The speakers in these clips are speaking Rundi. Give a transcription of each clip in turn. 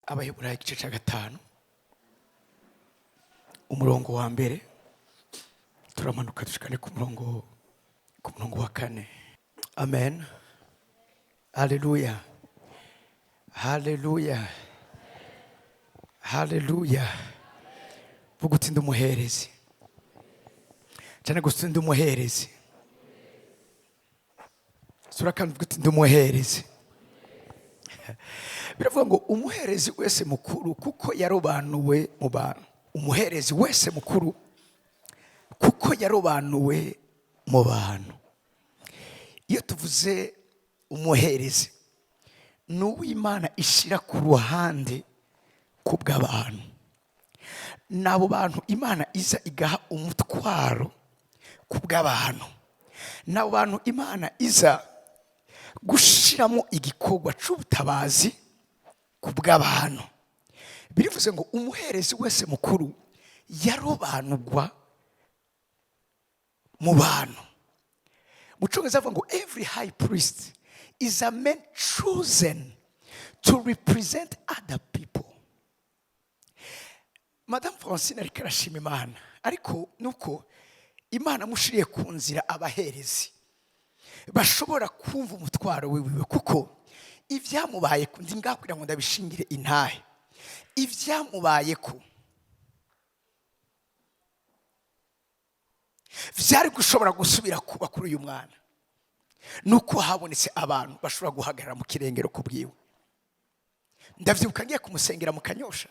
Abaheburayo igice cya 5, umurongo wa 1, turamanuka dushikane ku murongo wa 4. Amen, haleluya, haleluya, haleluya. Vuga uti: "Ndi umuherezi." Cyane gusa, ndi umuherezi. Sura kandi, uvuga uti: "Ndi umuherezi." Biravuga ngo umuherezi wese mukuru, kuko yarobanuwe mu bantu. Umuherezi wese mukuru, kuko yarobanuwe mu bantu. Iyo tuvuze umuherezi, ni uw'Imana ishyira ku ruhande ku bw'abantu. Ni abo bantu Imana iza igaha umutwaro ku bw'abantu. Ni abo bantu Imana iza gushyiramo igikorwa cy'ubutabazi ku bw'abantu. Birivuze ngo umuherezi wese mukuru yarobanurwa mu bantu. Mu Cyongereza avuga ngo: "Every high priest is a man chosen to represent other people." Madamu Francine ariko arashima Imana, ariko nuko Imana amushiriye ku nzira abaherezi bashobora kumva umutwaro wiwe, kuko ibyamubaye, ndi ngaho kugira ngo ndabishingire intahe, ibyamubaye ko byari gushobora gusubira kuba kuri uyu mwana, nuko habonetse abantu bashobora guhagarara mu kirengero ku bwiwe. Ndabyibuka ngiye kumusengera mu Kanyosha,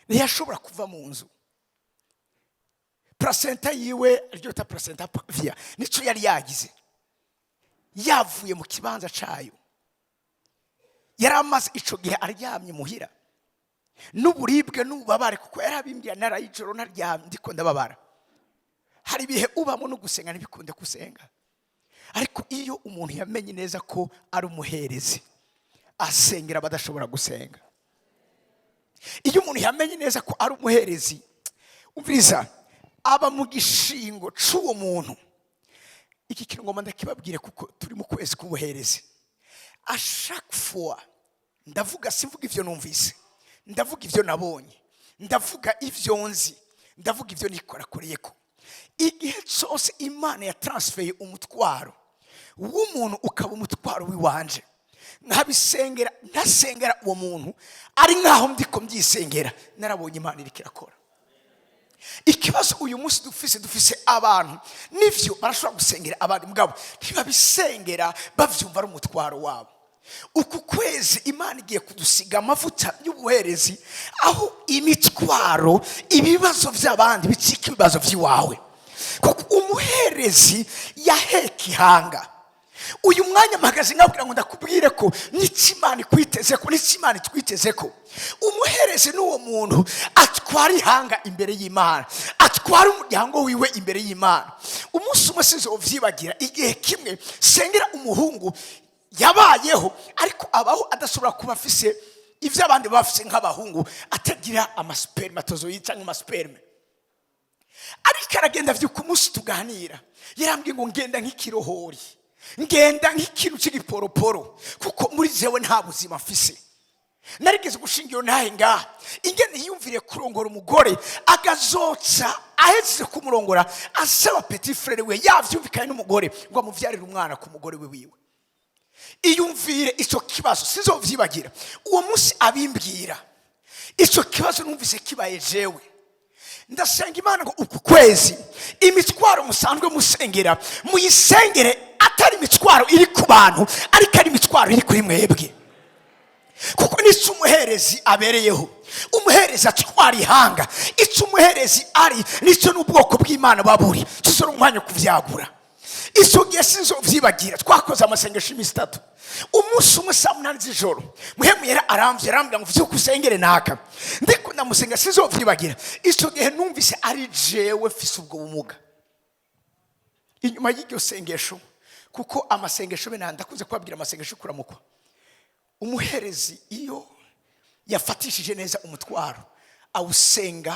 ntiyashobora kuva mu nzu. Placenta yiwe, aryo bita placenta previa, nicyo yari yagize, yavuye mu kibanza cyayo. Yari amaze icyo gihe aryamye muhira n'uburibwe n'ububabare, kuko yari abimbwiye: "Naraye ijoro naryamye, ndiko ndababara." Hari ibihe ubamo no gusenga ntibikunde gusenga, ariko iyo umuntu yamenye neza ko ari umuherezi, asengera abadashobora gusenga. Iyo umuntu yamenye neza ko ari umuherezi, umviriza, aba mu gishingo cy'uwo muntu. Iki kintu ngomba ndakibabwire kuko turi mu kwezi k'ubuherezi. À chaque fois ndavuga, simvuga ibyo numvise, ndavuga ibyo nabonye, ndavuga ibyo nzi, ndavuga ibyo nikorakoreye, ko igihe cyose Imana yatransfeye umutwaro w'umuntu ukaba umutwaro w'iwanje, nkabisengera, ntasengera uwo muntu, ari nkaho ndiko mbyisengera, narabonye Imana iriko irakora. Ikibazo uyu munsi dufise abantu, nivyo, barashobora gusengera abandi, mugabo ntibabisengera bavyumva ari umutwaro wabo. Uku kwezi Imana igiye kudusiga amavuta y'ubuherezi, aho imitwaro, ibibazo by'abandi bicika ibibazo by'iwawe, kuko umuherezi yaheka ihanga. Uyu mwanya mpagaze nkabwira ngo ndakubwire ko n'icyo Imana ikwiteze ko, n'icyo Imana itwiteze ko, umuherezi n'uwo muntu atwara ihanga imbere y'Imana, atwara umuryango wiwe imbere y'Imana. Umunsi umwe sinzovyibagira, igihe kimwe sengera umuhungu yabayeho, ariko abaho adashobora kuba afise ibyo abandi baba bafise nk'abahungu, atagira amaspermatozoïdes cyangwa amasperme. Ariko aragenda avyuka. Umunsi tuganira yarambwiye ngo: "Ngenda nk'ikirohori, ngenda nk'ikintu cy'igiporoporo, kuko muri jewe nta buzima mfise." Narigeze gushinga iyo ntahe ngaha, ingene yiyumviriye kurongora umugore, agazoca ahejeje kumurongora asaba petit frère we, yavyumvikanye n'umugore, ngo amuvyarire umwana ku mugore we wiwe. Iyumvire icyo kibazo, sinzovyibagira. Uwo munsi abimbwira icyo kibazo, numvise kibaye jewe. Ndasenga Imana ngo uku kwezi imitwaro musanzwe musengera muyisengere atari imitwaro iri ku bantu, ariko ari imitwaro iri kuri mwebwe, kuko nicyo umuherezi abereyeho. Umuherezi atwara ihanga. Icyo umuherezi ari nicyo n'ubwoko bw'Imana baburi tuzora umwanya wo kuvyagura. Icyo gihe sinzovyibagira, twakoze amasengesho y'iminsi 3. Umunsi umwe saa 8 z'ijoro, Muhemu Yera aramvye, arambwira ngo: "Vyuka usengere naka." Ndiko ndamusenga. Sinzovyibagira, icyo gihe numvise ari jewe mfise ubwo bumuga. Inyuma y'iryo sengesho, kuko amasengesho bene ndakunze kubabwira, amasengesho kuramukwa, umuherezi iyo yafatishije neza umutwaro awusenga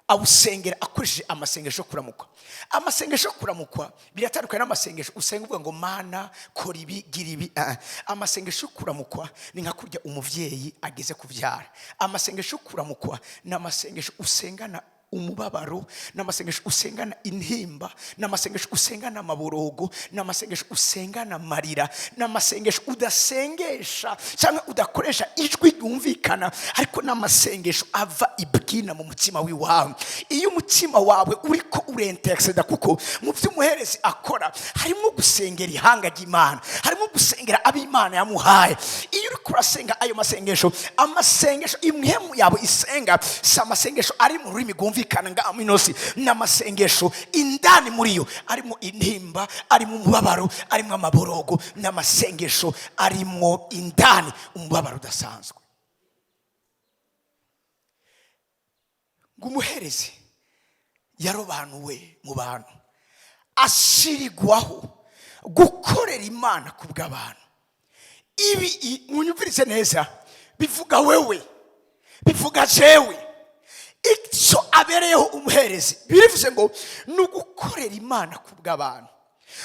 Awusengera akoresheje amasengesho yo kuramukwa. Amasengesho yo kuramukwa biratandukanye n'amasengesho usenga uvuga ngo: "Mana, kora ibi, gira ibi." Ah, ah. Amasengesho yo kuramukwa ni nka kurya umuvyeyi ageze kuvyara. Amasengesho yo kuramukwa ni amasengesho usengana umubabaro, ni amasengesho usengana intimba, ni amasengesho usengana amaborogo, ni amasengesho usengana amarira, ni amasengesho udasengesha cyangwa udakoresha ijwi ryumvikana, ariko ni amasengesho ava ibwina mu mutima w'iwawe. Iyo umutima wawe uriko urintercéda, kuko mu byo umuherezi akora harimo gusengera ihanga ry'Imana, harimo gusengera ab'Imana yamuhaye. Iyo uriko urasenga ayo masengesho, amasengesho impwemu yawe isenga si amasengesho ari mu rurimi rwumvikana ngaho inosi, ni amasengesho indani muri yo arimo intimba, arimo umubabaro, arimo amaborogo, ni amasengesho arimo indani umubabaro udasanzwe. Ngo umuherezi yarobanuwe mu bantu, ashyirigwaho gukorera Imana ku bw'abantu. Ibi munyumvirize neza, bivuga wewe, bivuga jewe. Icyo abereyeho umuherezi, birivuze ngo ni ugukorera Imana ku bw'abantu.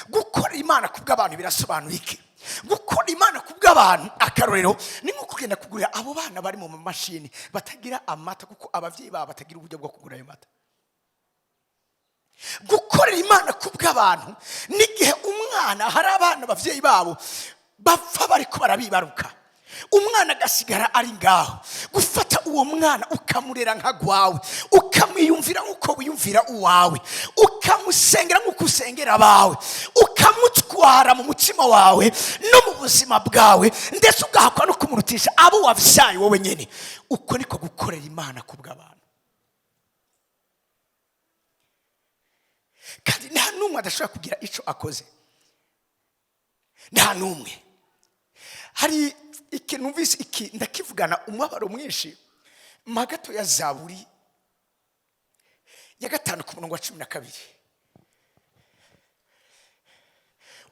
Gukorera Imana ku bw'abantu birasobanura iki? Gukora Imana ku bw'abantu, akarorero ni nko kugenda kugurira abo bana bari mu mamashini batagira amata, kuko ababyeyi babo batagira uburyo bwo kugura ayo mata. Gukorera Imana ku bw'abantu n'igihe umwana, hari abana ababyeyi babo bapfa bariko barabibaruka, umwana agasigara ari ngaho. Gufata uwo mwana ukamurera nka gwawe, ukamwiyumvira nk'uko wiyumvira uwawe, ukamusengera nk'uko usengera abawe, ukamutwara mu mutima wawe no mu buzima bwawe, ndetse ugahakwa no kumurutisha abo wabyaye wowe nyine, uko niko gukorera Imana ku bw'abantu. Kandi nta n'umwe adashobora kugira icyo akoze, nta n'umwe. Hari ikintu numvise, iki ndakivugana umubabaro mwinshi. Magato ya Zaburi ya 5 ku murongo wa 12.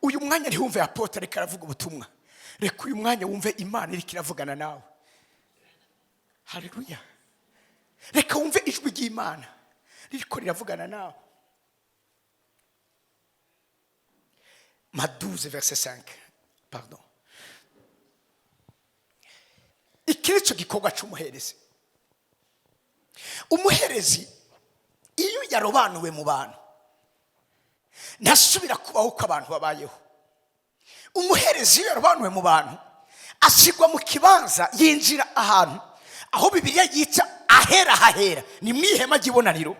Uyu mwanya ntiwumve apôtre ariko aravuga ubutumwa, reka uyu mwanya wumve Imana iriko iravugana nawe. Haleluya! Reka wumve ijwi ry'Imana ririko riravugana nawe. Ma 12 verset 5, pardon. Iki ni cyo gikorwa cy'umuherezi. Umuherezi iyo yarobanuwe mu bantu ntasubira kubaho uko abantu babayeho. Umuherezi iyo yarobanuwe mu bantu ashyirwa mu kibanza, yinjira ahantu aho Bibiliya yita ahera hahera, ni mu ihema ry'ibonaniro.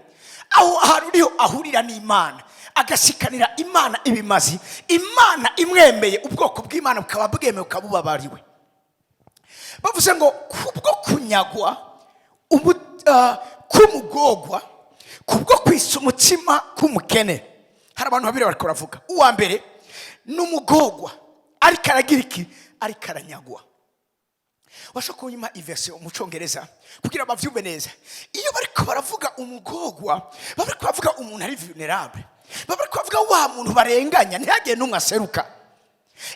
Aho ahantu niho ahurira n'Imana, agashikanira Imana ibimazi. Imana imwemeye, ubwoko bw'Imana bukaba bwemewe, bukaba bubabariwe. Bavuze ngo kubwo kunyagwa k'umugogwa, kubwo kwisa umutima k'umukene. Hari abantu babiri bariko baravuga. Uwa mbere ni umugogwa, ariko aragira iki? Ariko aranyagwa. Washobora kunyuma iversion mu Cyongereza kugira bavyumve neza. Iyo bariko baravuga umugogwa, baba bariko baravuga umuntu ari vulnerable, baba bariko baravuga wa muntu barenganya, ntihagire n'umwe aseruka.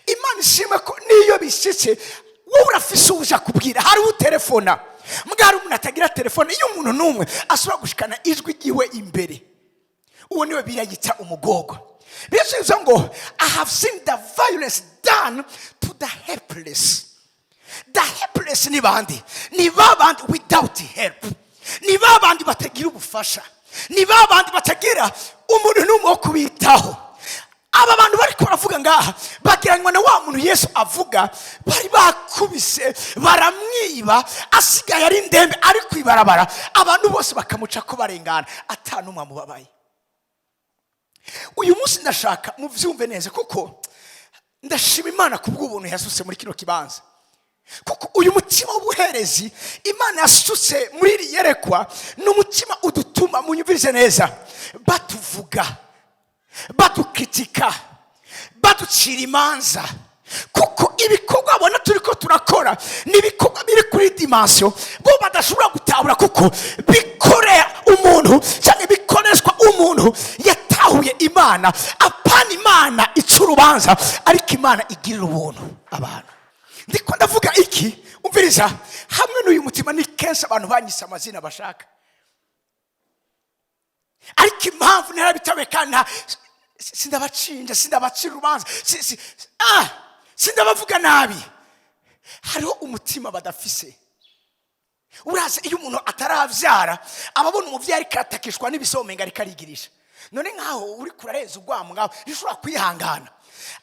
Imana ishimwe ko niyo bishitse wowe urafise uja kubwira, hari utelefona mbwa, hari umuntu atagira telefone. Iyo umuntu n'umwe ashobora gushikana ijwi ryiwe imbere, uwo niwe birayita umugogwa. Birasubiza ngo: "I have seen the violence done to the helpless." The helpless ni bande? Ni ba bandi without help, ni ba bandi batagira ubufasha, ni ba bandi batagira umuntu n'umwe wo kubitaho. Aba bantu bari baravuga ngaha bagiranywa na wa muntu Yesu avuga bari bakubise, baramwiba, asigaye ari indembe, ari ku ibarabara, abantu bose bakamuca ko barengana, atanumwe amubabaye. Uyu munsi ndashaka mubyumve neza, kuko ndashima Imana ku bw'ubuntu yasutse muri kino kibanza, kuko uyu mutima w'ubuherezi Imana yasutse muri iri yerekwa ni umutima udutuma, munyumvirize neza, batuvuga, badukitika, baducira imanza, kuko ibikorwa babona turi ko turakora ni ibikorwa biri kuri dimension bo badashobora gutahura, kuko bikorera umuntu cyangwa bikoreshwa umuntu yatahuye Imana. Apana Imana ica urubanza, ariko Imana igirira ubuntu abantu. Ndiko ndavuga iki? Umviriza, hamwe n'uyu mutima ni kenshi abantu banyise amazina bashaka. Ariko impamvu ntarabitawe kandi sindabacinja, sindabacira urubanza, sindabavuga nabi. Hariho umutima badafise. Urazi, iyo umuntu atarabyara aba abona umubyeyi ariko aratakishwa n'ibisomenga, ariko arigirisha. None nkaho uri kurareza urwamo ngaho, ntishobora kwihangana.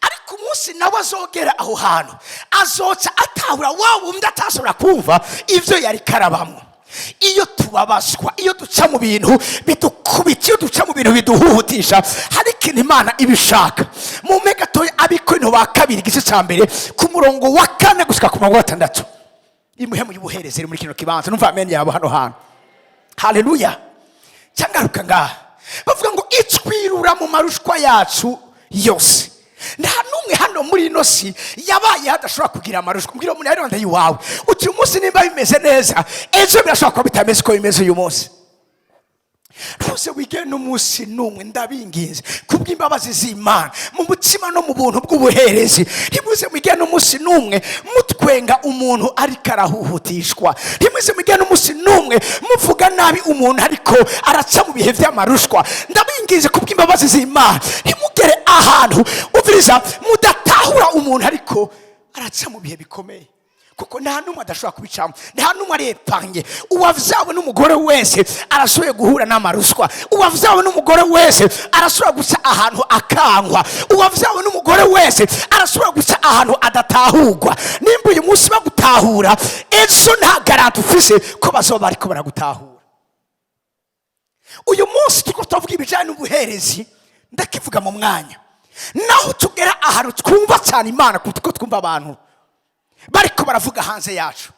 Ariko umunsi nawe azogera aho hantu, azoca atahura wa wundi atashobora kumva ibyo yari karabamwo. Iyo tubabazwa, iyo duca mu bintu bidukubita, iyo duca mu bintu biduhuhutisha, hari ikintu Imana ibishaka. Mu gatoya, Abakorinto ba Kabiri, igice cya 1, ku murongo wa 4 gushyika ku murongo wa 6. Imuhemu y'ubuherezi iri muri kino kibanza. Numva amen yabo hano hantu. Haleluya! Cyangwa ngaha bavuga ngo itwirura mu marushwa yacu yose. Nta n'umwe hano muri ino si yabaye hadashobora kugira amarushwa. Mbwira umuntu yari iwawe uti: "Uyu munsi nimba bimeze neza, ejo birashobora kuba bitameze uko bimeze uyu munsi." Ntuze wige n'umunsi n'umwe, ndabinginze kubw'imbabazi z'Imana, mu mutima no mu buntu bw'ubuherezi, ntimuze mwige n'umunsi n'umwe mutwenga umuntu ariko arahuhutishwa. Ntimuze mwige n'umunsi n'umwe muvuga nabi umuntu ariko araca mu bihe by'amarushwa. Ndabinginze kubw'imbabazi z'Imana, ntimugere ahantu, umviriza, mudatahura umuntu ariko araca mu bihe bikomeye, kuko nta n'umwe adashobora kubicamo, nta n'umwe ari épargné. Uwavyawe n'umugore wese arashoboye guhura n'amaruswa. Uwavyawe n'umugore wese arashobora guca ahantu akangwa. Uwavyawe n'umugore wese arashobora guca ahantu adatahurwa. Nimba uyu munsi bagutahura, ejo nta garantie ufise ko bazoba bariko baragutahura. Uyu munsi turiko turavuga ibijanye n'ubuherezi. Ndakivuga mu mwanya naho tugera ahantu twumva cyane Imana kuruta uko twumva abantu bariko baravuga hanze yacu.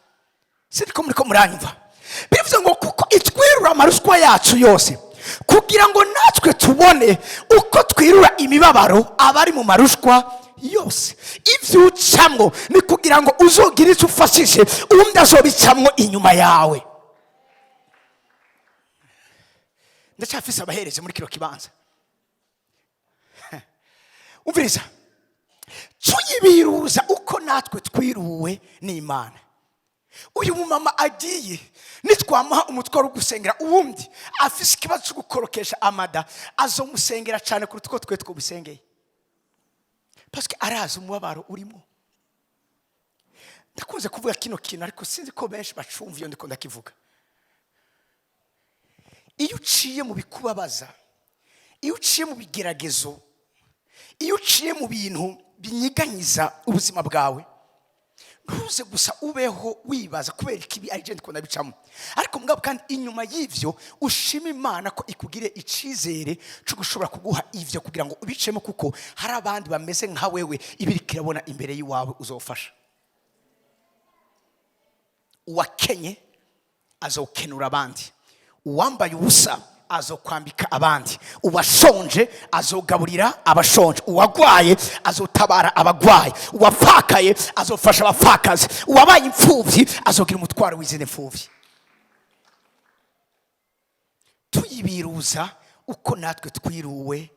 Sindiko muriko muranyumva. Bivuze ngo kuko itwirura amaruswa yacu yose, kugira ngo natwe tubone uko twirura imibabaro abari mu marushwa yose. Ibyo ucamwo ni kugira ngo uzogire icyo ufashije uwundi azobicamwo inyuma yawe. Ndacyafise abaherezi muri kino kibanza. Umviriza: tuyibiruza uko natwe twiruwe n'Imana. Uyu mumama agiye, nitwamuha umutwaro wo gusengera uwundi afise ikibazo cyo gukorokesha amada, azomusengera cyane kuruta uko twe twubisengeye, parce que arazi umubabaro urimo. Ndakunze kuvuga kino kintu, ariko sinzi ko benshi bacumva iyo ndiko ndakivuga. Iyo uciye mu bikubabaza, iyo uciye mu bigeragezo, iyo uciye mu bintu binyiganyiza ubuzima bwawe, ntuze gusa ubeho wibaza kubera ikibi ari je ndikunda bicamo. Ariko mugabo kandi inyuma y'ivyo, ushima Imana ko ikugire icizere cyo gushobora kuguha ivyo kugira ngo ubicemo, kuko hari abandi bameze nka wewe ibiriko irabona imbere y'iwawe uzofasha. Uwakenye azokenura abandi, uwambaye ubusa azokwambika abandi, uwashonje azogaburira abashonje, uwagwaye azotabara abagwaye, uwapfakaye azofasha abapfakazi, uwabaye imfuvyi azogira umutwaro w'izindi mfuvyi. Tuyibiruza uko natwe twiruwe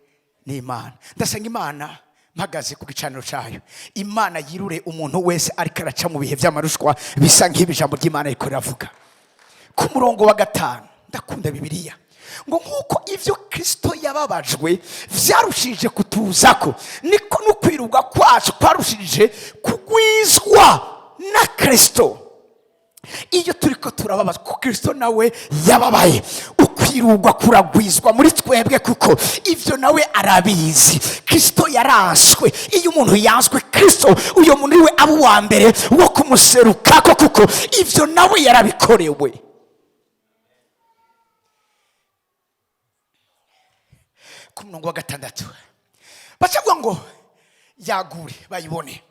n'Imana. Ndasenga Imana mpagaze ku gicaniro cyayo, Imana yirure umuntu wese ariko araca mu bihe by'amarushwa bisa nk'ibi ijambo ry'Imana riko riravuga. Ku murongo wa 5, ndakunda Bibiliya, ngo nk'uko ibyo Kirisito yababajwe byarushije kutuzako, niko no kwirurwa kwacu kwarushije kugwizwa na Kirisito. Iyo turi ko turababazwa kuko Kirisito nawe yababaye, ukwirurwa kuragwizwa muri twebwe, kuko ibyo nawe arabizi. Kirisito yaranswe. Iyo umuntu yanswe, Kirisito, uyo muntu we aba uwa mbere wo kumuserukako, kuko ibyo nawe yarabikorewe. Ku murongo wa 6 bacavuga ngo yagure bayibone.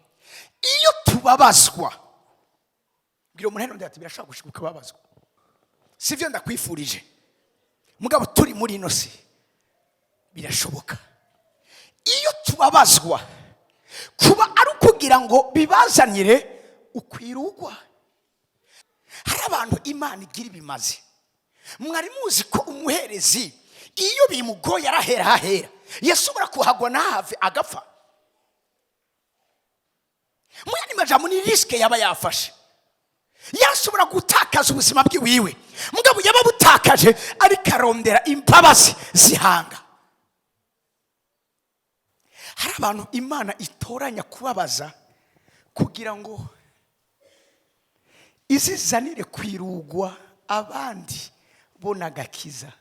Iyo tubabazwa, bwira umuntu ati: "Birashobora gushika ukababazwa." Sibyo ndakwifurije, mugabo turi muri ino si birashoboka. Iyo tubabazwa, kuba ari ukugira ngo bibazanire ukwirugwa. Hari abantu Imana igira ibimaze. Mwari muzi ko umuherezi iyo bimugoye arahera hahera, yashobora kuhagwa ntahave agapfa? Mu yandi majambo, ni risque yaba yafashe. Yashobora gutakaza ubuzima bwiwiwe, mugabo yaba butakaje Yatakaje ariko arondera imbabazi zihanga. Hari abantu Imana itoranya kubabaza kugira ngo izizanire kwirugwa abandi bo n'agakiza.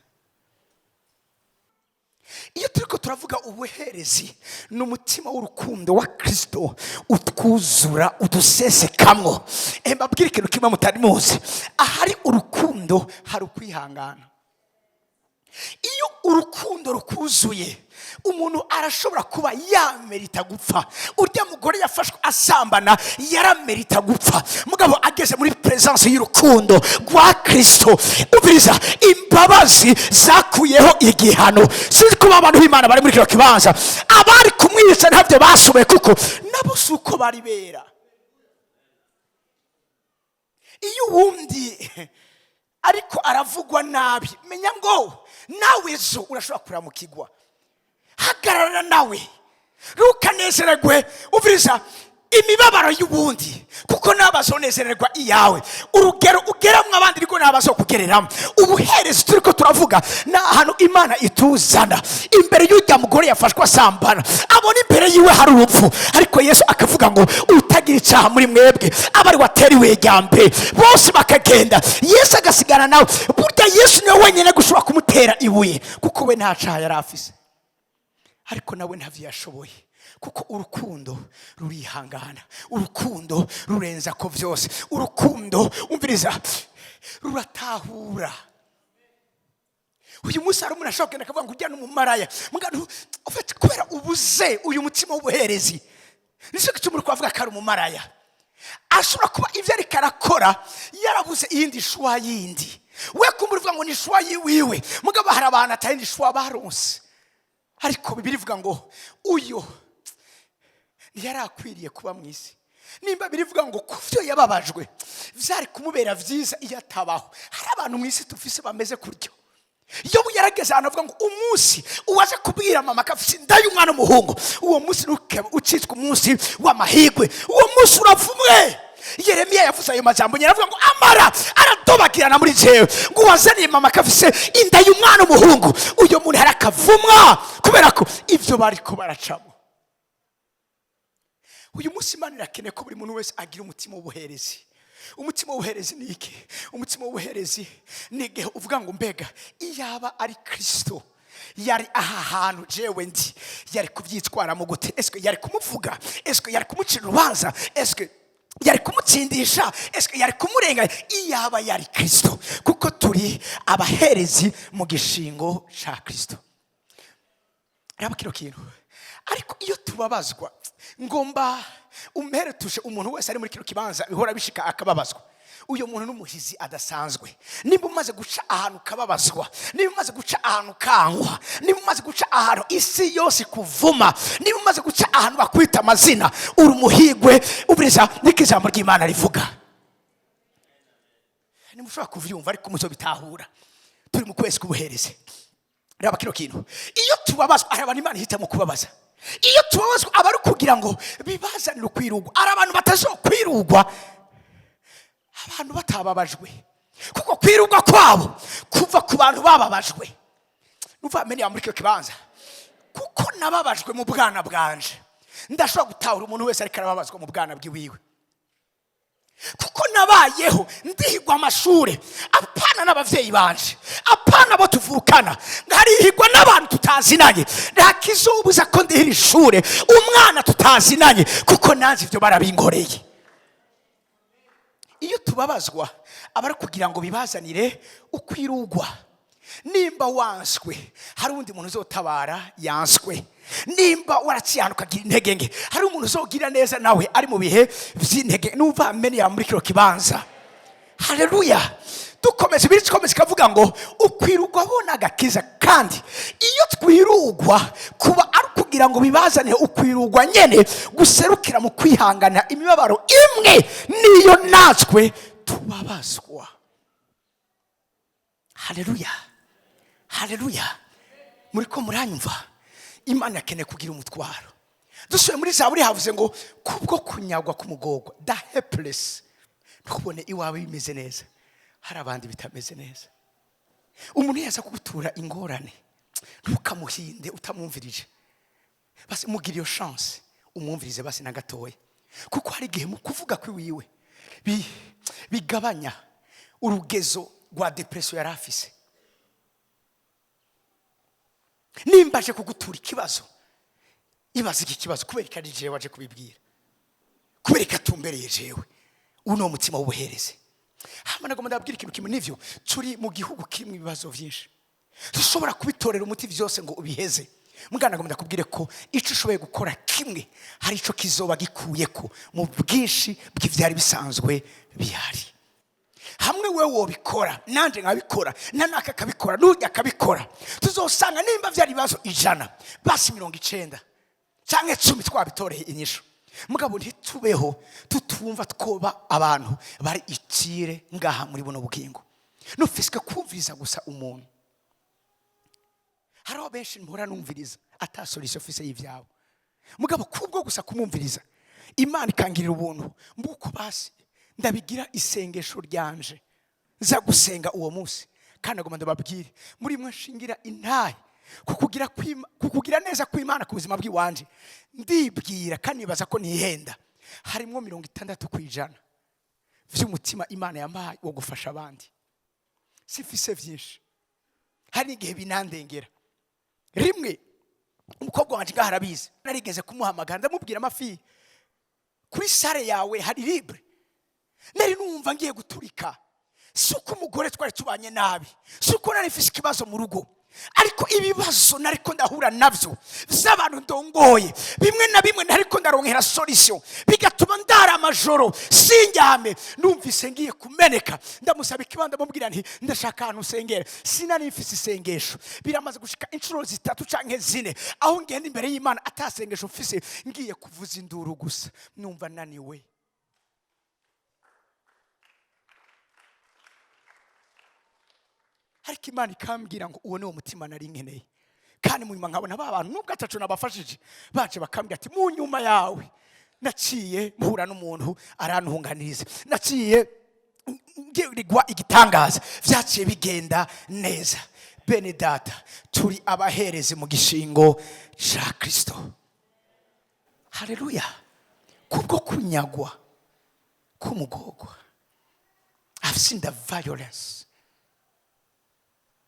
Iyo turi ko turavuga ubuherezi, ni umutima w'urukundo wa Kirisito utwuzura, udusesekamwo. Mbabwire ikintu kimwe mutari muzi: ahari urukundo hari ukwihangana. Iyo urukundo rukuzuye, umuntu arashobora kuba yamerita gupfa. Urya mugore yafashwe asambana yaramerita gupfa, mugabo ageze muri présence y'urukundo rwa Kirisito, ubiriza imbabazi zakuyeho igihano. Sinzi kuba abantu b'Imana bari muri kino kibanza. Abari kumwica ntabyo bashoboye, kuko nabo si uko bari bera. Iyo uwundi ariko aravugwa nabi, menya ngo nawe ejo urashobora kuramukigwa. Hagarara nawe, ntukanezererwe umviriza imibabaro y'ubundi, kuko nawe bazonezererwa iyawe. Urugero ugeramo abandi niko nawe bazokugereramo. Ubuherezi turi ko turavuga ni ahantu Imana ituzana imbere y'ujya mugore yafashwe asambana, abona imbere yiwe hari urupfu, ariko Yesu akavuga ngo: "Utagira icyaha muri mwebwe aba ari watera ibuye rya mbere." Bose bakagenda, Yesu agasigara nawe. Burya Yesu niwe wenyine gushobora kumutera ibuye, kuko we nta cyaha yari afise, ariko nawe ntabyo yashoboye, kuko urukundo rurihangana, urukundo rurenza ko byose, urukundo, umviriza, ruratahura. Uyu munsi hari umuntu ashobora kugenda akavuga ngo ujya n'umumaraya. Mugabo ufite kubera ubuze uyu mutima w'ubuherezi, nicyo gituma uri kuvuga ko ari umumaraya. Ashobora kuba ibyo ariko arakora yarabuze iyindi choix yindi. We kumva uvuga ngo ni choix yiwiwe, mugabo hari abantu atayindi choix baronse. Ariko Bibiliya ivuga ngo uyu ntiyari akwiriye kuba mu isi. Nimba birivuga ngo ku byo yababajwe byari kumubera byiza iyo atabaho. Hari abantu mu isi tufise bameze kuryo. Iyo yarageze ahantu avuga ngo umunsi uwaje kubwira mama ko afite inda y'umwana w'umuhungu, uwo munsi ntukebe ucitswe umunsi w'amahirwe, uwo munsi uravumwe. Yeremiya yavuze ayo majambo nyine, aravuga ngo amara aradobagirana muri jewe, ngo uwazaniye mama ko afise inda y'umwana w'umuhungu, uyu muntu hari akavumwa, kubera ko ibyo bariko baracamo. Uyu munsi Imana irakeneye ko buri muntu wese agira umutima w'ubuherezi. Umutima w'ubuherezi ni iki? Umutima w'ubuherezi ni igihe uvuga ngo: "Mbega iyaba ari Kirisito yari aha hantu jewe ndi, yari kubyitwaramo gute? Eswe yari kumuvuga? Eswe yari kumucira urubanza? Eswe yari kumutsindisha? Eswe yari kumurenganya iyaba yari Kirisito?" Kuko turi abaherezi mu gishingo cya Kirisito. Raba kino kintu. Ariko iyo tubabazwa, ngomba umperetushe umuntu wese ari muri kino kibanza bihora bishika akababazwa, uyu muntu n'umuhizi adasanzwe. Nimba umaze guca ahantu ukababazwa, nimba umaze guca ahantu ukangwa, nimba umaze guca ahantu isi yose ikuvuma, nimba umaze guca ahantu bakwita amazina, uri umuhigwe. Ubiriza, niko ijambo ry'Imana rivuga. Nimushobora kuvyumva, ariko muzobitahura. Turi mu kwezi k'ubuherezi. Raba kino kintu: iyo tubabazwa, hari abantu Imana ihitamo kubabaza. Iyo tubabazwa aba ari kugira ngo bibazanire ukwirugwa. Hari abantu batazokwirugwa abantu batababajwe, kuko kwirugwa kwabo kuva ku bantu bababajwe. Numva amenye muri icyo kibanza, kuko nababajwe mu bwana bwanje, ndashobora gutahura umuntu wese ariko arababazwa mu bwana bw'iwiwe, kuko nabayeho ndihigwa amashuri, apana n'ababyeyi banje, apana abo tuvukana, nkarihigwa n'abantu tutazinanye. Nta kizobuza ko ndihira ishure umwana tutazinanye, kuko nanjye ibyo barabingoreye. Iyo tubabazwa aba ari kugira ngo bibazanire ukwirugwa. Nimba wanswe, hari undi muntu uzotabara yanswe. Nimba waraciye ahantu ukagira intege nke, hari umuntu uzogira neza nawe ari mu bihe by'intege. Numva amene muri kino kibanza. Haleluya! Dukomeza, ibiri ikomeza ikavuga ngo ukwirugwa abona agakiza. Kandi iyo twirugwa kuba ari ukugira ngo bibazanire ukwirugwa nyene guserukira mu kwihangana imibabaro imwe niyo natwe tubabazwa. Haleluya, haleluya! Muri ko muranyumva? Imana yakeneye kugira umutwaro. Dusubiye muri Zaburi, havuze ngo kubwo kunyagwa k'umugorwa, the helpless. Ntubone iwawe bimeze neza, hari abandi bitameze neza. Umuntu yaza kugutura ingorane, ntukamuhinde utamwumvirije. Basi mugira iyo chance, umwumvirize basi na gatoya, kuko hari igihe mu kuvuga kw'iwiwe bigabanya urugezo rwa dépression yari afise. Nimba aje kugutura ikibazo, ibaze iki kibazo: kubera ko ari jewe aje kubibwira? Kubera ko atumbereye jewe? Ubu ni umutima w'ubuherezi. Hama nagomba ndababwira ikintu kimwe. Nivyo, turi mu gihugu kirimo ibibazo byinshi, dushobora kubitorera umuti byose ngo ubiheze. Mugana nagomba ndakubwire ko icyo ushoboye gukora kimwe, hari icyo kizoba gikuye ko mu bwinshi bw'ibyari bisanzwe bihari. Hamwe we wobikora, nanjye nkabikora, na naka akabikora, n'ujya akabikora, tuzosanga nimba byari ibibazo 100, basi 90 cyangwa 10 twabitoreye inyishu. Mugabo ntitubeho tutumva twoba abantu bari ikire ngaha muri buno bugingo. Nufiswe kumviriza gusa umuntu. Hariho benshi mpora numviriza ata solution ufise y'ivyabo, mugabo kubwo gusa kumwumviriza, Imana ikangirira ubuntu mbuko. Basi ndabigira isengesho ryanje nza gusenga uwo munsi. Kandi agomba ndababwire, muri mwe nshingira intahe kukugira neza kw'Imana ku buzima bw'iwanje, ndibwira kandi nibaza ko nihenda, harimo 60% vy'umutima Imana yampaye wo gufasha abandi. Sifise vyinshi, hari n'igihe binandengera. Rimwe umukobwa wanje ngaho arabizi, narigeze kumuhamagara, ndamubwira: "Amafi kuri salle yawe hari libre." Nari numva ngiye guturika. Si uko umugore twari tubanye nabi, si uko nari mfise ikibazo mu rugo, ariko ibibazo nariko ndahura navyo vy'abantu ndongoye, bimwe na bimwe nariko ndaronkera solution, bigatuma ndara amajoro sindyame. Numvise ngiye kumeneka. Ndamusaba ikibanza, ndamubwira nti: "Ndashaka ahantu usengera." Sinari mfise isengesho. Biramaze gushika inshuro zitatu canke zine aho ngenda imbere y'Imana atasengesho mfise, ngiye kuvuza induru gusa, numva naniwe. Ariko Imana ikambwira ngo uwo ni wo mutima nari nkeneye. Kandi mu nyuma nkabona ba bantu, nubwo ataco nabafashije, baje bakambwira ati: "Mu nyuma yawe naciye mpura n'umuntu arantunganiriza, naciye ngirirwa igitangaza, vyaciye bigenda neza." Bene data, turi abaherezi mu gishingo ca Kristo. Haleluya! Kubwo kunyagwa k'umugogwa, I've seen the violence.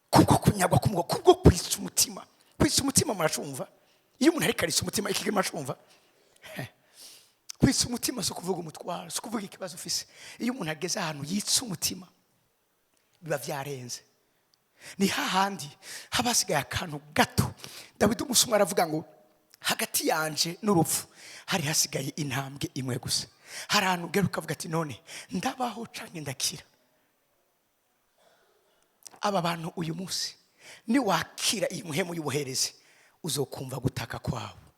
Kubwo kunyagwa k'umugogwa, kubwo kwitsa umutima. Kwitsa umutima muracumva? Iyo umuntu ariko aritsa umutima, iki muracumva? Kwitsa umutima si ukuvuga umutwaro, si ukuvuga ikibazo ufise. Iyo umuntu ageze ahantu yitsa umutima, biba byarenze. Ni hahandi haba hasigaye akantu gato. Dawidi umusumwa aravuga ngo: "Hagati yanje n'urupfu hari hasigaye intambwe imwe gusa." Hari ahantu ugera ukavuga ati: "None ndabaho canke ndakira?" Aba bantu uyu munsi, niwakira iyi muhemu y'ubuherezi, uzokumva gutaka kwabo.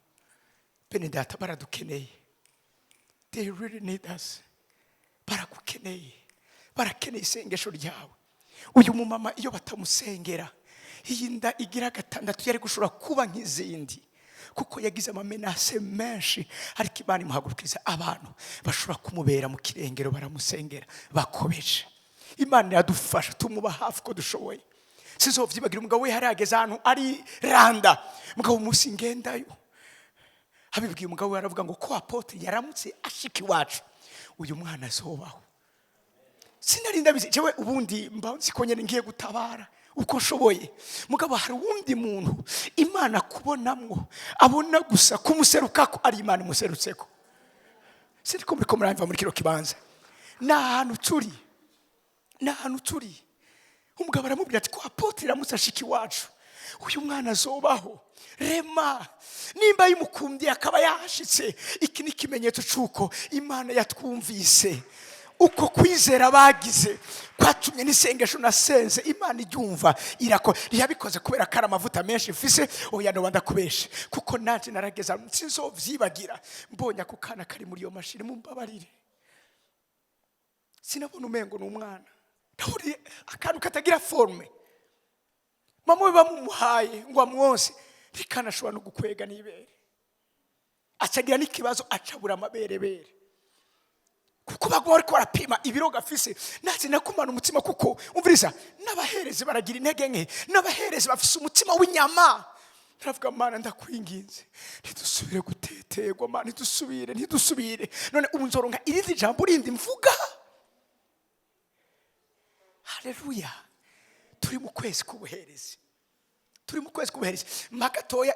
Bene data, baradukeneye. They really need us. Baragukeneye, barakeneye isengesho ryawe. Uyu mumama, iyo batamusengera, iyi nda igira gatandatu yari gushobora kuba nk'izindi, kuko yagize ama menaces menshi. Ariko Imana imuhagurukiriza abantu bashobora kumubera mu kirengero, baramusengera bakomeje. Imana iradufasha, tumuba hafi uko dushoboye. Sizovyibagira, umugabo we yari yageze ahantu ari randa. Mugabo umunsi ngendayo, abibwiye umugabo we, aravuga ngo: "Ko apôtre yaramutse ashika iwacu, uyu mwana azobaho." Sinari ndabizi jewe, ubundi mba nzi ko nyene ngiye gutabara uko nshoboye. Mugabo hari uwundi muntu Imana kubonamwo, abona gusa kumuserukako ari Imana imuserutseko. Siniko muriko muramva muri kino kibanza? Ni ahantu turi, ni ahantu turi. Umugabo aramubwira ati: "Ko apôtre iramutse ashika iwacu, uyu mwana azobaho." Rema nimba yimukundiye akaba yahashitse, iki ni ikimenyetso cy'uko Imana yatwumvise. Uko kwizera bagize kwatumye n'isengesho nasenze Imana iryumva, irako. Ntiyabikoze kubera ko ari amavuta menshi mfise, oya, noba ndakubeshe, kuko nanjye narageza. Sinzovyibagira, mbonye ako kana kari muri iyo mashini. Mumbabarire, sinabona umengo ni umwana. Ndahuriye akantu katagira forme, mama we bamumuhaye ngo amwonse, ntikanashobora no gukwega n'ibere, acagira n'ikibazo, acabura amaberebere. Kuko baguma bariko barapima ibiro gafise. Natwe nakumana umutima, kuko umviriza, n'abaherezi baragira intege nke, n'abaherezi bafise umutima w'inyama. Ndavuga: "Mana, ndakwinginze, ntidusubire guteterwa. Mana, ntidusubire, ntidusubire." None ubu nzoronka irindi jambo rindi mvuga? Haleluya! Turi mu kwezi k'ubuherezi, turi mu kwezi k'ubuherezi. Mpa gatoya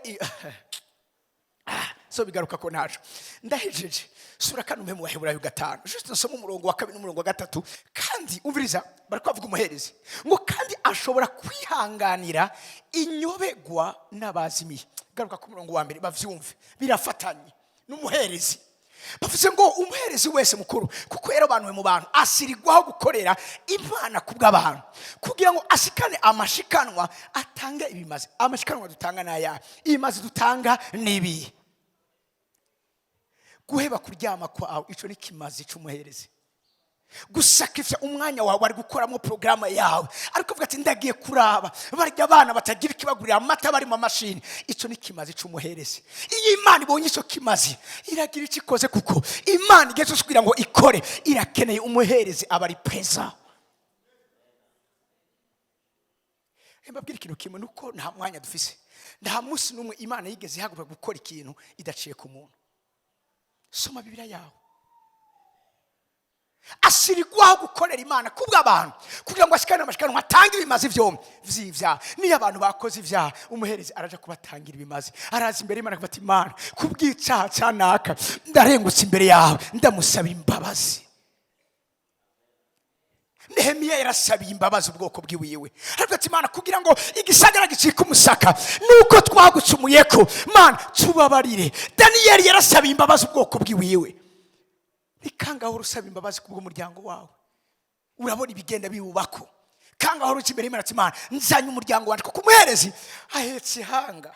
so bigaruka ko ntaco ndahejeje. Sura kano umpe mu Baheburayo 5, juste nsoma umurongo wa kabiri n'umurongo wa gatatu. Kandi umviriza, bari kubavuga umuherezi ngo kandi ashobora kwihanganira inyobegwa n'abazimiye. Garuka ku murongo wa mbere bavyumve, birafatanye n'umuherezi. Bavuze ngo umuherezi wese mukuru, kuko yarobanuwe mu bantu, asirirwaho gukorera Imana ku bw'abantu, kugira ngo ashikane amashikanwa, atange ibimazi. Amashikanwa dutanga ni ayahe? Ibimazi dutanga ni ibihe? Guheba kuryama kwawe, ico ni kimazi c'umuherezi. Gusakifya umwanya wawe wari gukoramo porogaramu yawe, ariko uvuga ati: "Ndagiye kuraba barya abana batagira ikibagurira amata bari mu mashini." Icyo ni kimazi c'umuherezi. Iyo Imana ibonye icyo kimazi, iragira icyo ikoze, kuko Imana igihe cyose kugira ngo ikore irakeneye umuherezi aba ari présent. Mbabwira ikintu kimwe, nuko nta mwanya dufise. Nta munsi n'umwe Imana yigeze ihaguruka gukora ikintu idaciye ku muntu. Soma Bibiliya yawe. Ashyirwaho gukorera Imana kubw'abantu, kugira ngo ashikane amashikanwa, atange ibimazi vyombi vy'ivyaha. Niyo abantu bakoze ivyaha, umuherezi araja kubatangira ibimazi, araza imbere y'Imana akavuga ati: "Imana, kubw'icaha ca naka ndarengutse imbere yawe, ndamusaba imbabazi." Nehemiya yarasabiye imbabazi ubwoko bwiwiwe, aravuga ati: "Imana, kugira ngo igisagara gicike umusaka nuko twagucumuyeko, Mana tubabarire." Daniyeli yarasabiye imbabazi ubwoko bwiwiwe. Ni kangahe usaba imbabazi kubw'umuryango wawe? Urabona ibigenda biwubako. Kangahe uruca imbere y'Imana ati: "Imana, nzanye umuryango wanjye"? Kuko umuherezi ahetse ihanga,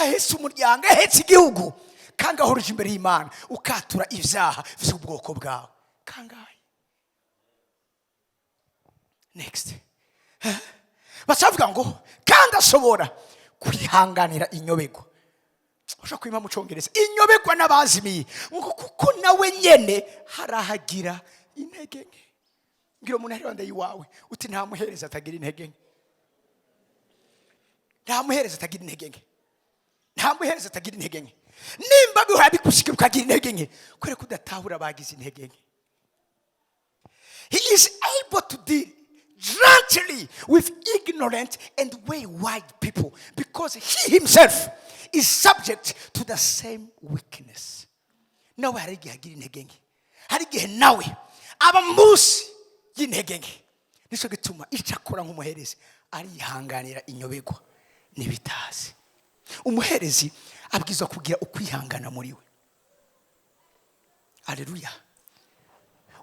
ahetse umuryango, ahetse igihugu. Kangahe uruca imbere y'Imana ukatura ibyaha by'ubwoko bwawe? Kangahe? Next, bacavuga ngo kandi ashobora kwihanganira inyobego. Ushobora kwima mu Cyongereza inyobegwa n'abazimiye, ngo kuko nawe nyene harahagira intege nke. Ngira umuntu ari iruhande y'iwawe uti: "Nta muhereza atagira intege nke, nta muhereza atagira intege nke, nta muhereza atagira intege nke." Nimba bihora bigushikira ukagira intege nke, kubera ko udatahura bagize intege nke. He is able to deal gently with ignorant and wayward people because he himself is subject to the same weakness. Nawe hari igihe agira intege nke, hari igihe nawe aba munsi y'intege nke. Nicyo gituma icyo akora nk'umuherezi, arihanganira inyobegwa n'ibitazi. Umuherezi abwirizwa kugira ukwihangana muri we. Aleluya!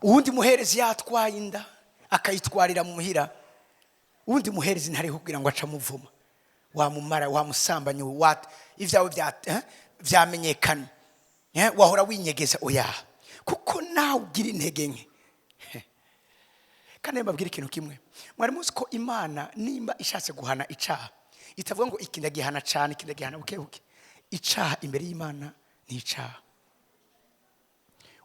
Uwundi muherezi yatwaye inda akayitwarira mu muhira, uwundi muherezi ntariho kugira ngo acamuvuma: "Wamumara, wamusambanye, ibyawe vyamenyekana, wahora winyegeza." Oya, kuko nawe ugira intege nke. Kandi mbabwira ikintu kimwe: mwari muzi ko Imana nimba ishatse guhana icaha, itavuga ngo iki ndagihana cyane, iki ndagihana buke buke? Icaha imbere y'Imana ni icaha.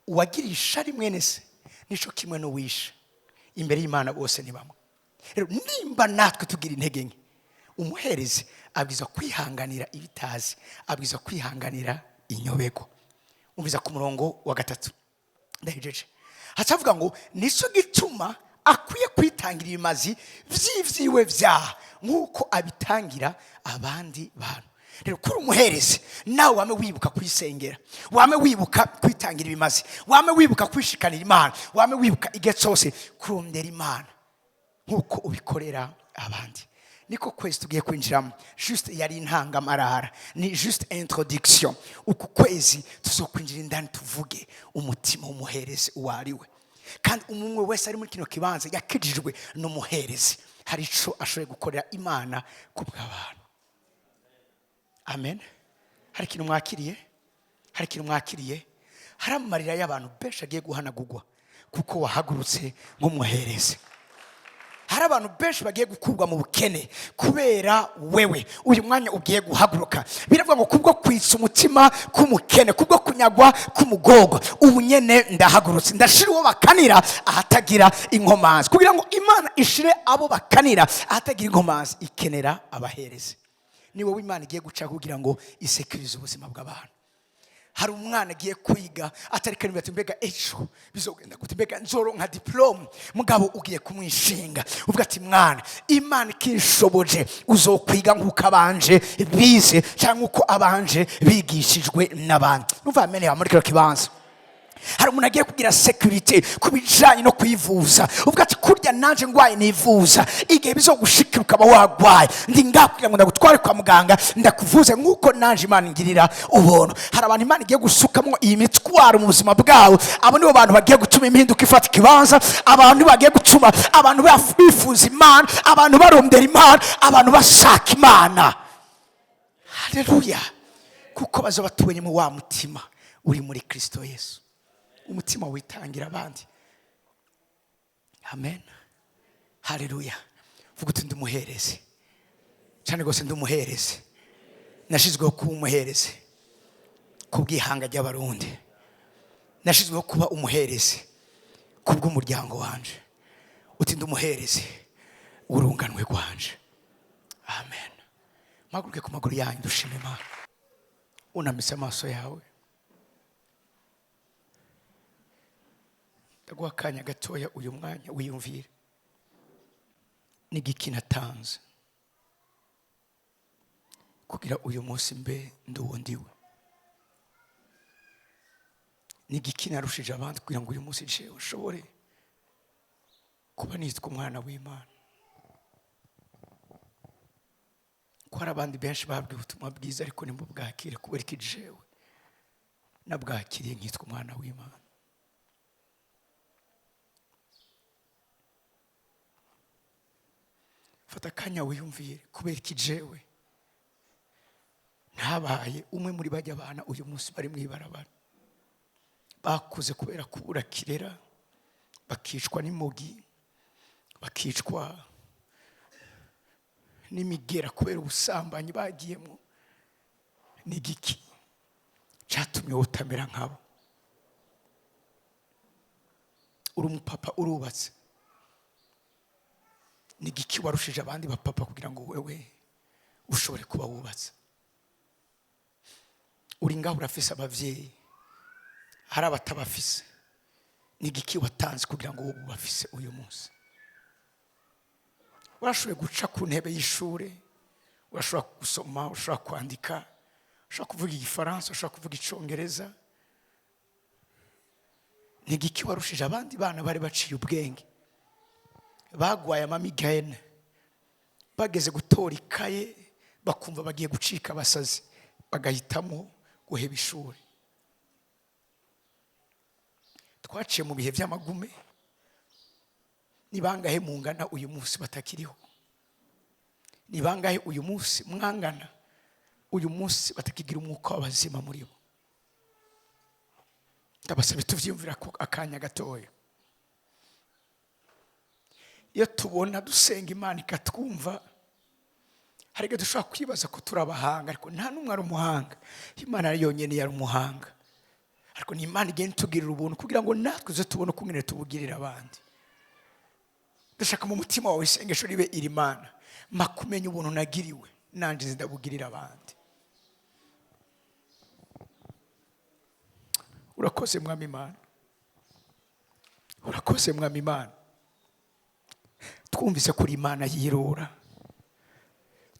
Uwagira ishari mwene se nico kimwe n'uwisha. Imbere y'Imana bose ni bamwe. Rero nimba natwe tugira intege nke, umuherezi abwirizwa kwihanganira ibitazi, abwirizwa kwihanganira inyobego. Umviza ku murongo wa gatatu, ndahejeje. Hacavuga ngo nicyo gituma akwiye kwitangira ibimazi vy'ivyiwe vyaha nk'uko abitangira abandi bantu. Rero kuri umuherezi, nawe wame wibuka kwisengera, wame wibuka kwitangira ibimazi, wame wibuka kwishikanira Imana, wame wibuka igihe cyose kurondera Imana nk'uko ubikorera abandi. Niko kwezi tugiye kwinjiramo. Juste yari intangamarara, ni juste introduction. Uku kwezi tuzokwinjira indani, tuvuge umutima w'umuherezi uwo ari we. Kandi umwe wese ari muri kino kibanza yakijijwe n'umuherezi, hari ico ashoboye gukorera Imana ku bw'abantu. Amen. Hari ikintu mwakiriye? Hari ikintu mwakiriye? Hari amarira y'abantu benshi agiye guhanagurwa kuko wahagurutse nk'umuherezi. Hari abantu benshi bagiye guhembwa kuko wahagurutse nk'umuherezi. Hari abantu benshi bagiye gukurwa mu bukene kubera wewe uyu mwanya ugiye guhaguruka. Biravuga ngo kubwo kwitsa umutima k'umukene, kubwo kunyagwa k'umugorwa, ubu nyene ndahagurutse, ndashira uwo bakanira ahatagira inkomanzi. Kugira ngo Imana ishire abo bakanira ahatagira inkomanzi, ikenera abaherezi. Ni wowe Imana igiye guca kugira ngo isekurize ubuzima bw'abantu. Hari umwana agiye kwiga atari karindwi, ati: "Mbega ejo bizogenda gute? Mbega nzoronka diplôme?" Mugabo ugiye kumwishinga, uvuga ati: "Mwana, Imana ikishoboje uzokwiga nk'uko abanje bize cyangwa nk'uko abanje bigishijwe n'abandi." Numva ameneye muri kino kibanza. Hari umuntu agiye kugira sécurité ku bijyanye no kwivuza, uvuga ati: "Kurya nanjye ndwaye nivuza. Igihe bizogushikira ukaba wagwaye, ndi ngaha kugira ngo ndagutware kwa muganga, ndakuvuze nk'uko nanjye Imana ingirira ubuntu." Hari abantu Imana igiye gusukamo iyi mitwaro mu buzima bwabo. Abo nibo bantu bagiye gutuma impinduka ifata ikibanza, abantu bagiye gutuma abantu bifuza Imana, abantu barondera Imana, abantu bashaka Imana. Haleluya! Kuko baza batuye mu wa mutima uri muri Kirisito Yesu, umutima witangira abandi. Amen, haleluya. Vuga uti: "Ndi umuherezi cyane rwose, ndi umuherezi. Nashyizweho kuba umuherezi ku bw'ihanga ry'Abarundi, nashyizweho kuba umuherezi ku bw'umuryango wanje." Uti: "Ndi umuherezi w'urunganwe rwanje." Amen. Mpaguruke ku maguru yanyu, dushima Imana. Unamitse amaso yawe, ndaguha akanya gatoya. Uyu mwanya wiyumvire: n'igiki natanze kugira uyu munsi mbe ndi uwo ndiwe? N'igiki narushije abandi kugira ngo uyu munsi jewe ushobore kuba nitwa umwana w'Imana, ko hari abandi benshi babwiwe ubutumwa bwiza ariko ntibubwakire? Kubera ko jewe nabwakiriye nkitwa umwana w'Imana. Fata akanya wiyumvire: kubera iki jewe ntabaye umwe muri bajya abana uyu munsi bari mu ibarabara, bakuze kubera kubura kirera, bakicwa n'imogi, bakicwa n'imigera kubera ubusambanyi bagiyemo? Ni igiki cyatumye wowe utamera nkabo? Uri umupapa, urubatse. Ni igiki warushije abandi bapapa kugira ngo wewe ushobore kuba wubatse? Uri ngaho, urafise ababyeyi, hari abatabafise. Ni igiki watanze kugira ngo wowe ubafise uyu munsi? Urashoboye guca ku ntebe y'ishuri, urashobora gusoma, ushobora kwandika, ushobora kuvuga Igifaransa, ushobora kuvuga Icyongereza. Ni igiki warushije abandi bana bari baciye ubwenge, bagwaye ama migraine, bageze gutora ikaye bakumva bagiye gucika abasazi, bagahitamo guheba ishuri? Twaciye mu bihe by'amagume. Ni bangahe mungana uyu munsi batakiriho? Ni bangahe uyu munsi mwangana uyu munsi batakigira umwuka w'abazima muri bo? Ndabasaba tubyiyumvira ko akanya gatoya. Iyo tubona dusenga Imana ikatwumva, hari igihe dushobora kwibaza ko turi abahanga, ariko nta n'umwe ari umuhanga. Imana yonyine yari umuhanga, ariko ni Imana igenda itugirira ubuntu kugira ngo natwe tuze tubone uko nyine tubugirira abandi. Ndashaka mu mutima wawe isengesho ribe iri: "Mana, mpa kumenya ubuntu nagiriwe, nanjye ndabugirira abandi." Urakoze Mwami Imana, urakoze Mwami Imana. Twumvise kuri Imana yirura,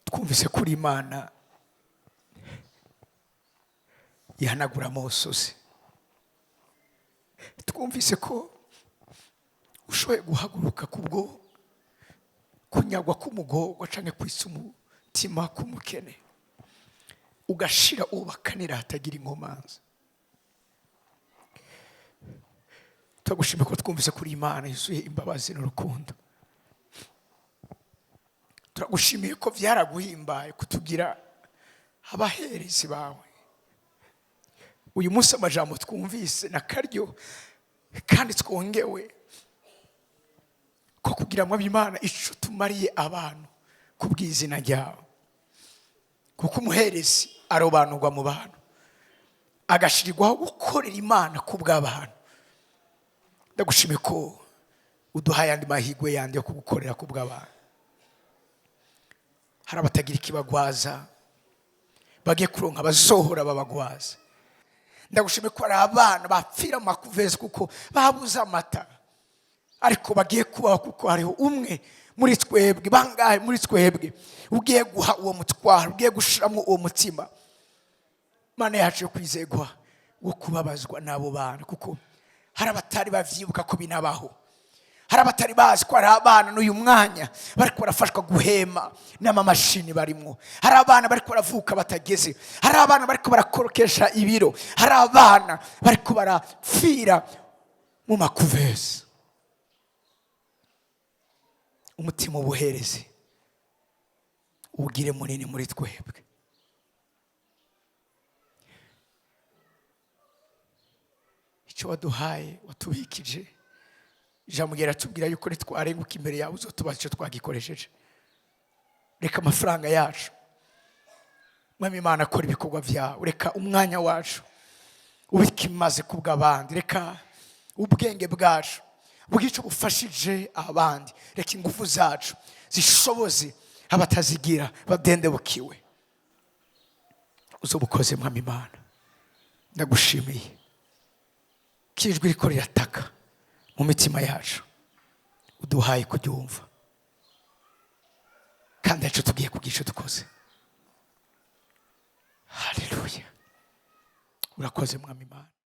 twumvise kuri Imana ihanagura amosozi, twumvise ko ushoboye guhaguruka kubwo kunyagwa k'umugorwa cyangwa kwitsa umutima k'umukene, ugashira ubakanira hatagira inkomanzi. Turagushima ko twumvise kuri Imana yuzuye imbabazi n'urukundo. Turagushimiye ko byaraguhimbaye kutugira abaherezi bawe. Uyu munsi amajambo twumvise na karyo kandi twongewe Ko kugira ngo Imana ico tumariye abantu ku bw'izina ryawe, kuko umuherezi arobanurwa mu bantu, agashirirwaho gukorera Imana ku bw'abantu. Ndagushimiye ko uduhaye andi mahirwe yandi yo kugukorera ku bw'abantu. Hari abatagira ikibagwaza, bagiye kuronka abazohora babagwaza. Ndagushimiye ko hari abana bapfira mu ma couveuses kuko babuze amata, ariko bagiye kubaho kuko hariho umwe muri twebwe, bangahe muri twebwe ugiye guha uwo mutwaro, ugiye gushiramo uwo mutima, Mana yacu yo kwizegwa, wo kubabazwa n'abo bana, kuko hari abatari bavyibuka ko binabaho, hari abatari bazi ko hari abana n'uyu mwanya bariko barafashwa guhema n'amamashini barimwo, hari abana bariko baravuka batageze, hari abana bariko barakorokesha ibiro, hari abana bariko barapfira mu ma couveuses. Umutima ubuherezi ugire munini muri twebwe. Icyo waduhaye watubikije, ijambo riratubwira yuko nitwarenguka imbere yawe uzotubaza icyo twagikoresheje. Reka amafaranga yacu, Mwami Imana, akora ibikorwa byawe. Reka umwanya wacu ubikimaze kubw'abandi. Reka ubwenge bwacu bw'icyo bufashije abandi. Reka ingufu zacu zishoboze abatazigira badendebukiwe. Uzobukoze, Mwami Imana, ndagushimiye ko ijwi riko rirataka mu mitima yacu, uduhaye kuryumva, kandi yacu tugiye kugira icyo dukoze. Haleluya, urakoze, Mwami Imana.